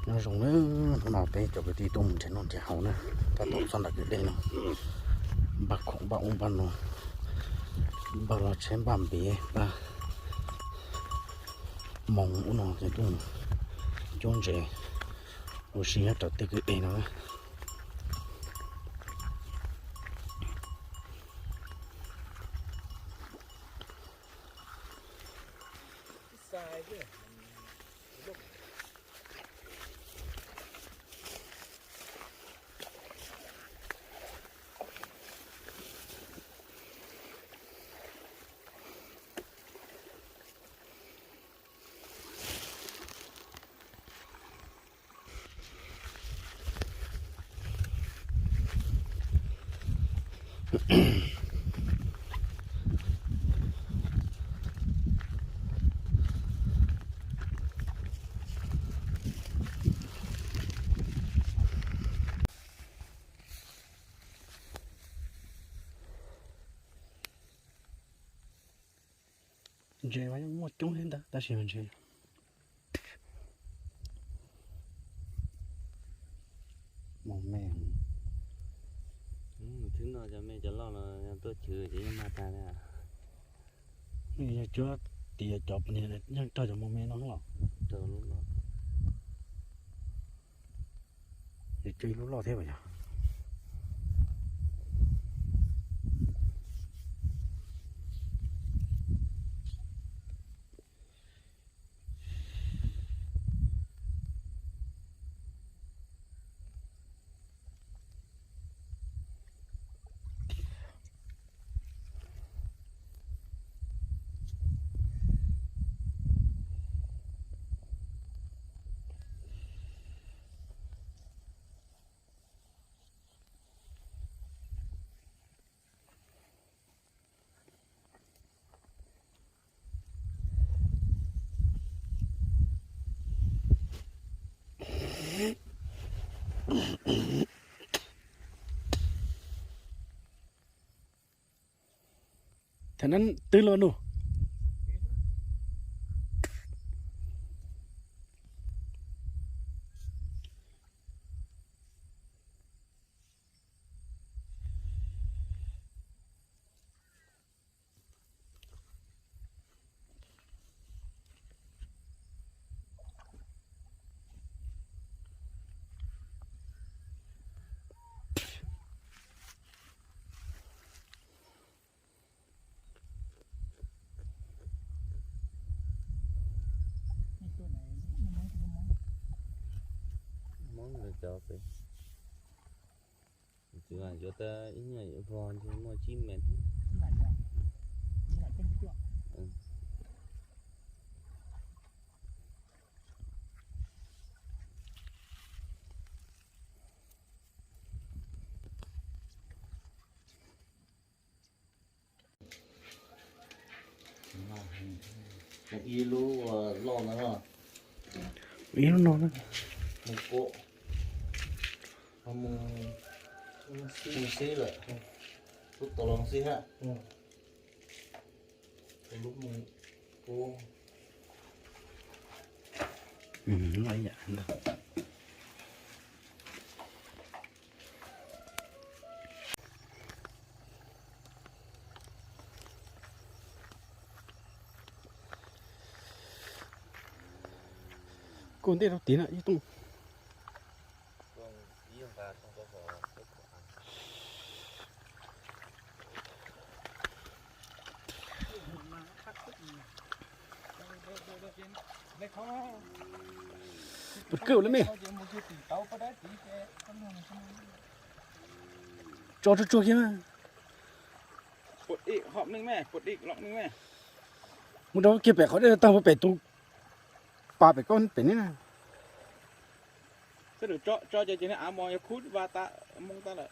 Nyob zoo na, hnub no peb cov kwv tij tuaj mus nrhiav noj nrhiav haus na, tab tom txog nram kwj dej no, npaj khoom npaj ub npaj no, npaj los tsheb npaj npiv npaj moos ub no ces tuaj mus cuab ntses ua si nyob rau tej kwj dej no na. Ntses mas yeej muaj coob thiab ntag tab sis mas ntses mos me. Twb no cov me cov loj los yog tuaj chwv ces yeej mag tag li. Yog cuab tias cov yeej raug cov mos me no los. Ces cuab ib lub loj thiab mas yog. Thaum no twb los nug. Hmoob lawv cov pem, txiv mas yuav tau ib nyuag vog ntshe muaj tsib mev. Ib lub loj no, ib lub no na, mus kuv, mus xib lawm, lub tau los mus xib hab. Kuv ntej rau tid na ib tug. Puas kawg lawm me? Tso tsuag tsuag kiag mas. Mus rau kiag pem qhov dej tag pem tus pas pem koj pem neb na. Tso ces neb av mos yog khub va ta moo ta lawm.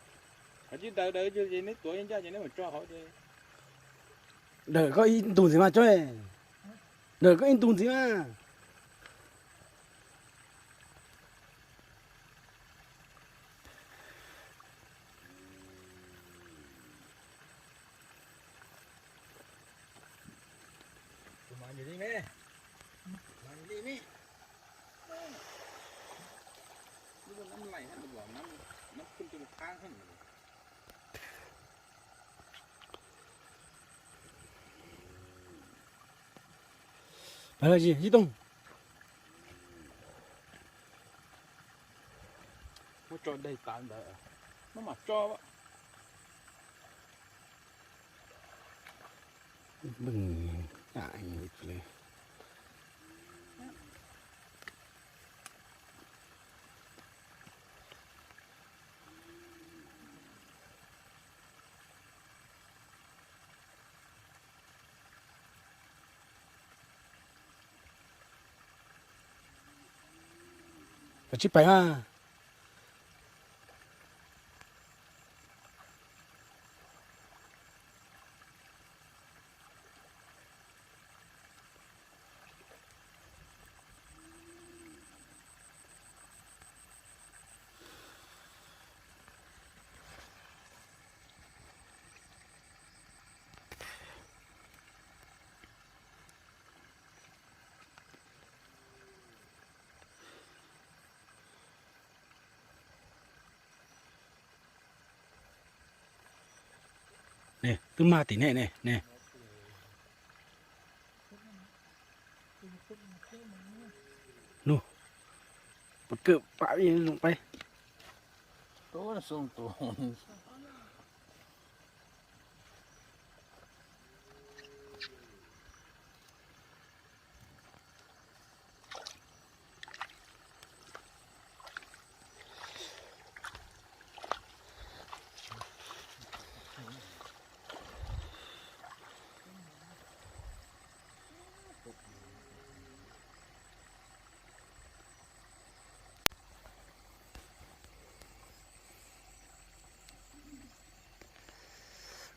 Qhov tsis daws daws ces neb tuav ncaj ces neb mus tso hauv ces. Daws koj ib ntug ntxiv mas tso. Daws koj ib ntug ntxiv mas. Pab los Yij Tooj. Muab tso dej tas ntawd, muab mam tso. Npeej, Kav tsij pais a. Ne, twb mag tim nej ne, ne. Nug, pom kawm pam zoo peb.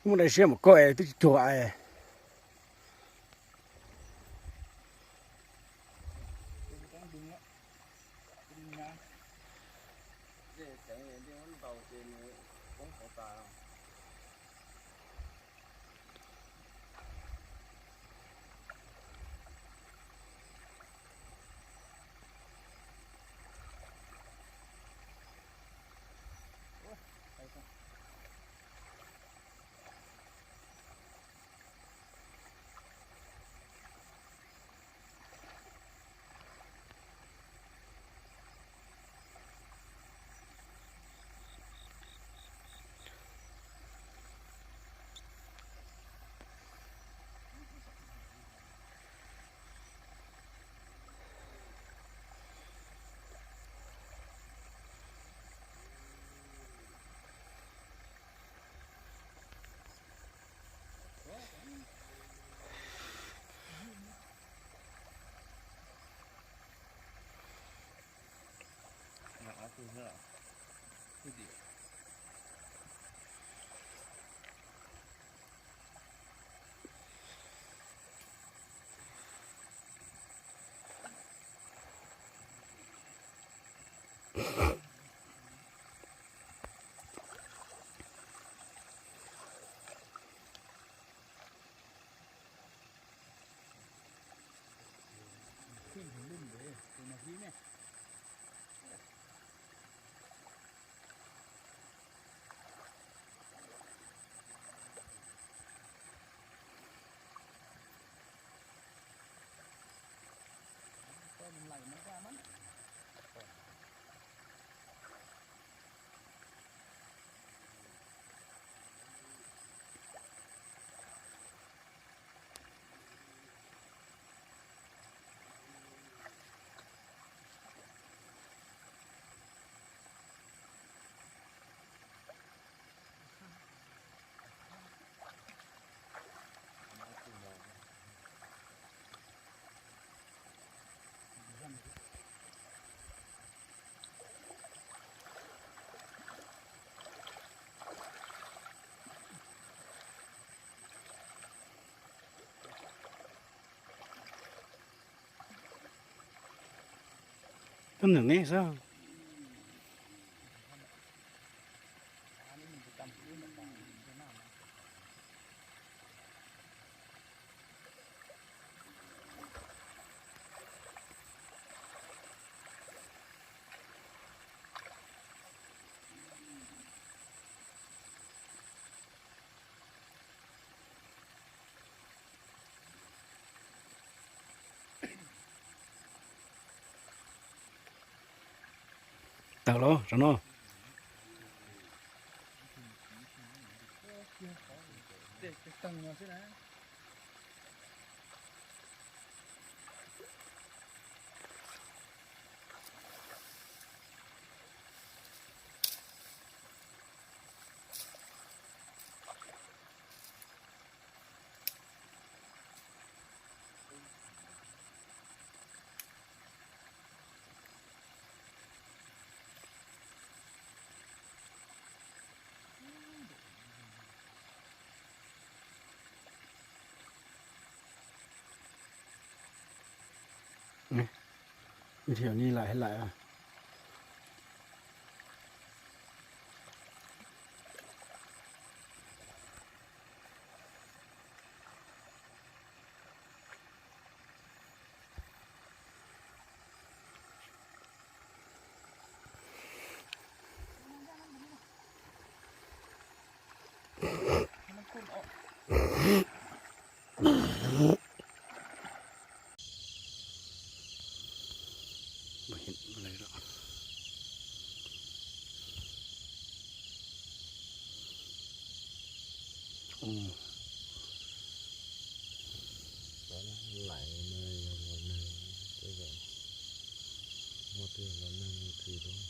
Muaj daim siab mus koj es twb tsis tuag es. Tub nws neb xwb. Tawm los saum no. Ib thiam li laim laim. Laim no yog los nag, tej zaum muaj tej los nag mus tsis lawm.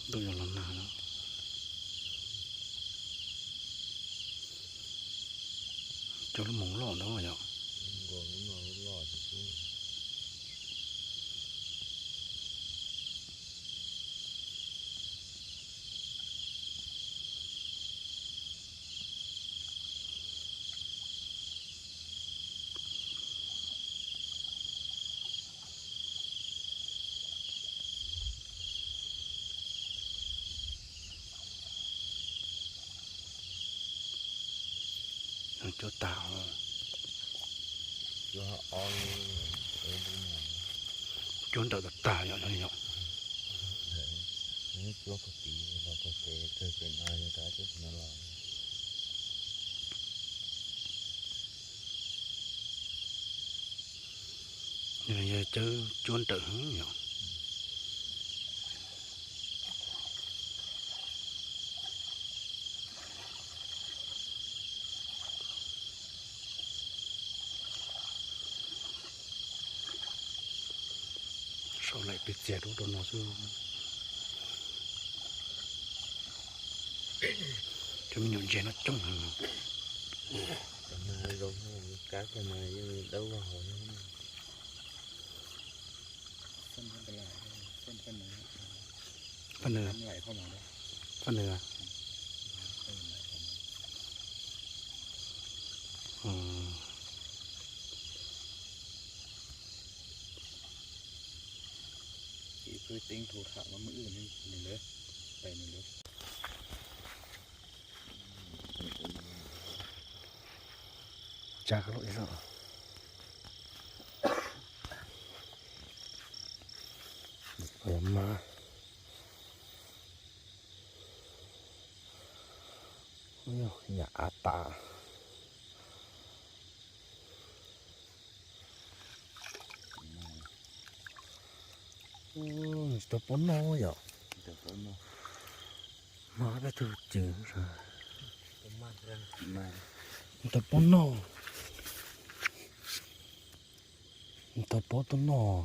Ntuj yog los nag no. Cov lub moos loj ntawd yom. Cuab tag os. Cuab nrawm tag tag yom, yom. Cuab puag tid los puag pem, kawg pem no rov cuab tim no los. Yog cawb cuab nrawm heev yom. Sau laim pes txias rau rau no xwb. Cov me nyuam ntses no coob heev. Kab mas yeej dawb vog hauv. Pab nws, pab nws. Tsa lub ib zaug. Mas yam av tas. Tsis tau pob noj yom. Mas peb tug cim, tsis tau pob noj. Tsis tau pob tuaj noj.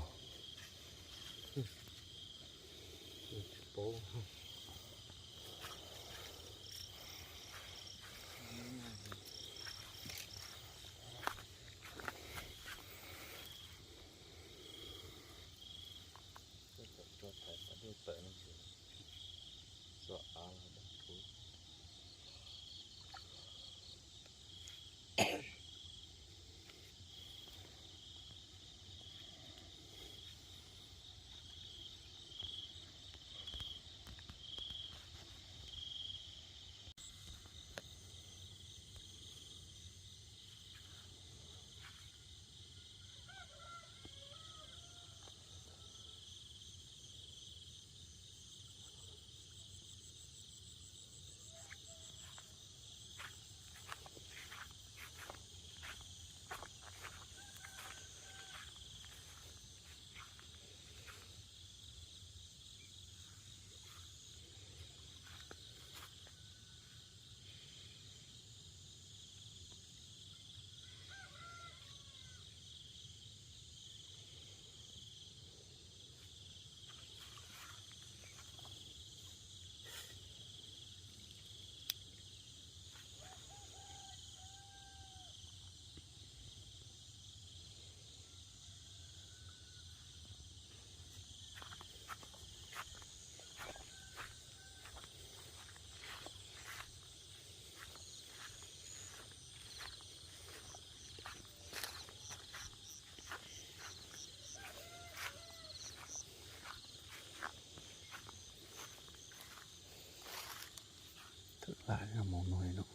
Lam mus no no.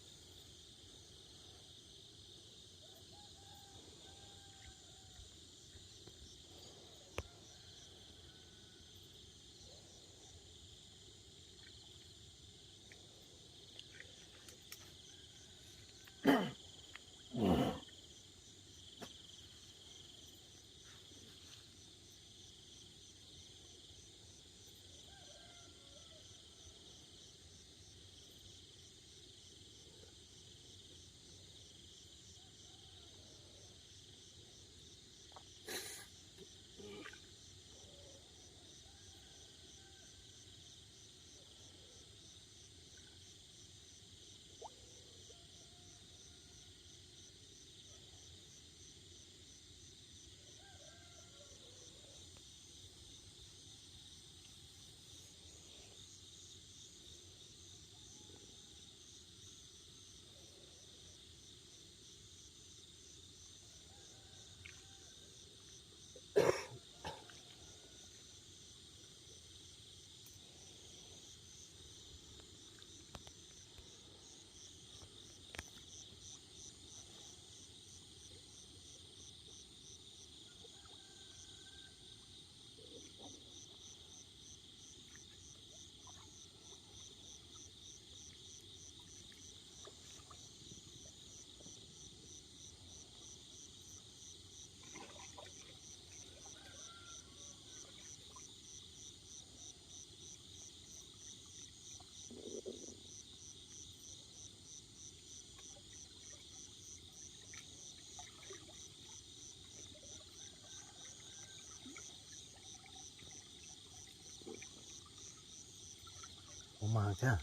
Ua mag thiab.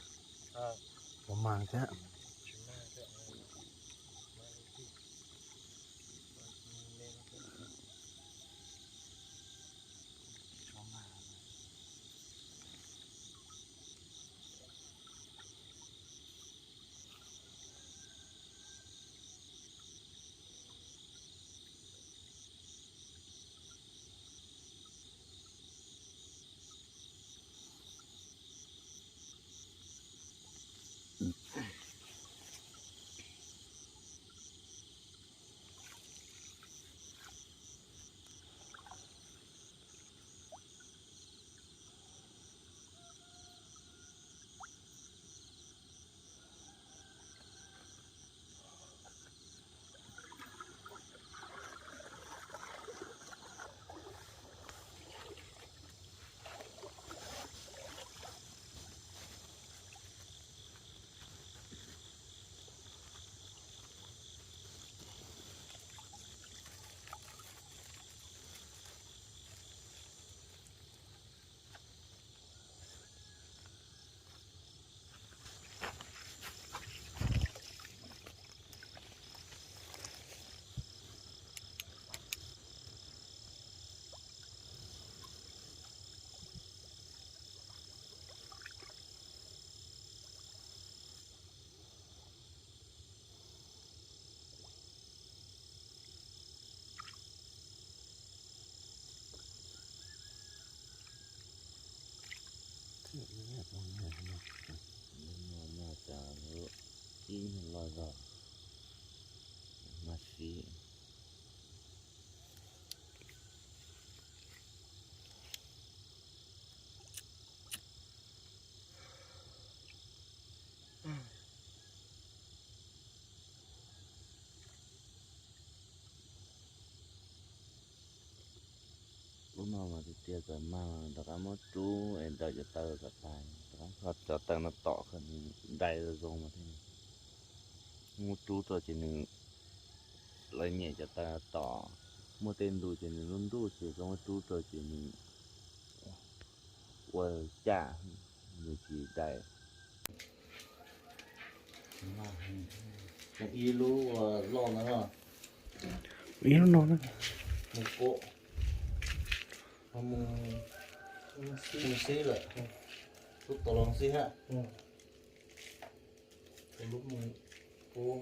Ua mag thiab. Ib nyuag loj zog mas siv. Lub no mas tiag tiag txawm mag rov qab muab rub es daws cov taw kom tas, rov qab kho cov taw no tom kom nws dai zoo zoo mas thiaj muab rub rau ces nws, lawv nyem cov taw tom, muaj tej ntu ces nws lub ntuj ces zoo muab rub rau ces nws ua caj, nws tsis dai. Ib lub loj no, ib lub no na, mus koj, mus xib lawm, lub tod los xib hab, lub mus koj.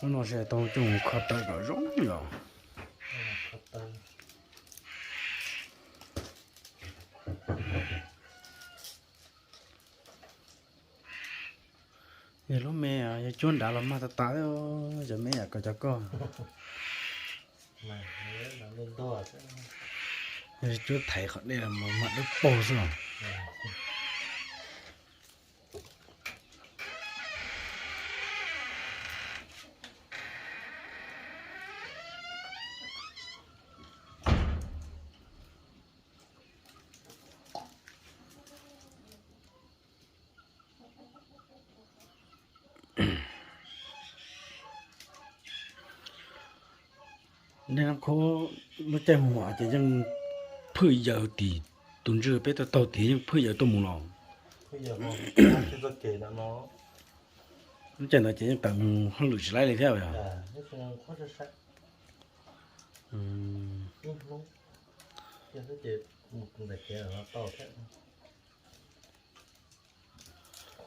Lub no seb tau coj mus kho taw kom zoo yom. Yog lub me, yog cuab nrad los mag tas tas, cov me yam kom cov koj. Yog cuab thaiv qhov dej los mag dawb paug xwb os. Nej Nab Khub, lub caij mus ces yeej phwj yaws tim tus ntswg peb tuaj taug tid yeej phwj yaws tuaj mus los? Lub caij ntawd ces yeej tawm mus hauj lwm tsis laib li thiab yog?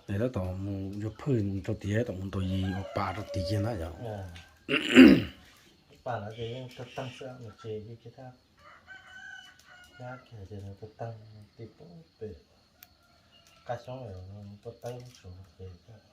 Es tab tom mus yuav phwj rau tid, tab tom mus ntaus yis ua pa rau tid kiag ntag yog? Ua pa no ces yeej tuaj teeg xwb, nws tsis li kiag thiab. Nyab kiag ces nws tuaj teeg tim pem qab xyoob, tuaj teeb tsuas ces thiab.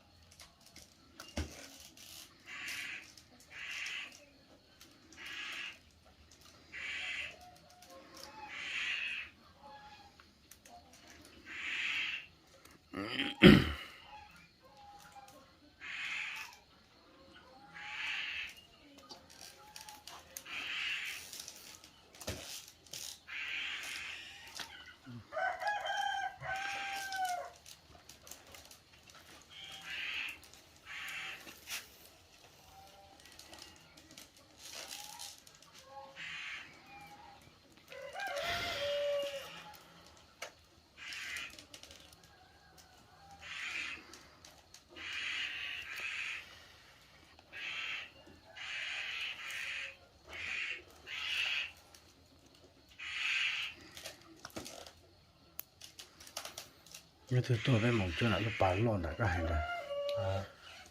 Hnub twg tuaj peb mus cuab nram lub pas loj ntawd koj hais ntag.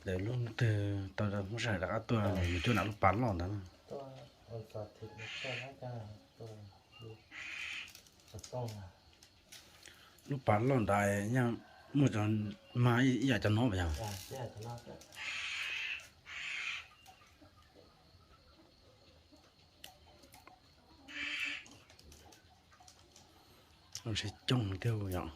Lwm hnub twg tau Hmoob sij hawm rov qab tuaj mus cuab nram lub pas loj ntawd. Lub pas loj ntawd yeej muaj cov mag ib yam cov no puas yog? Sib coob tiag yom.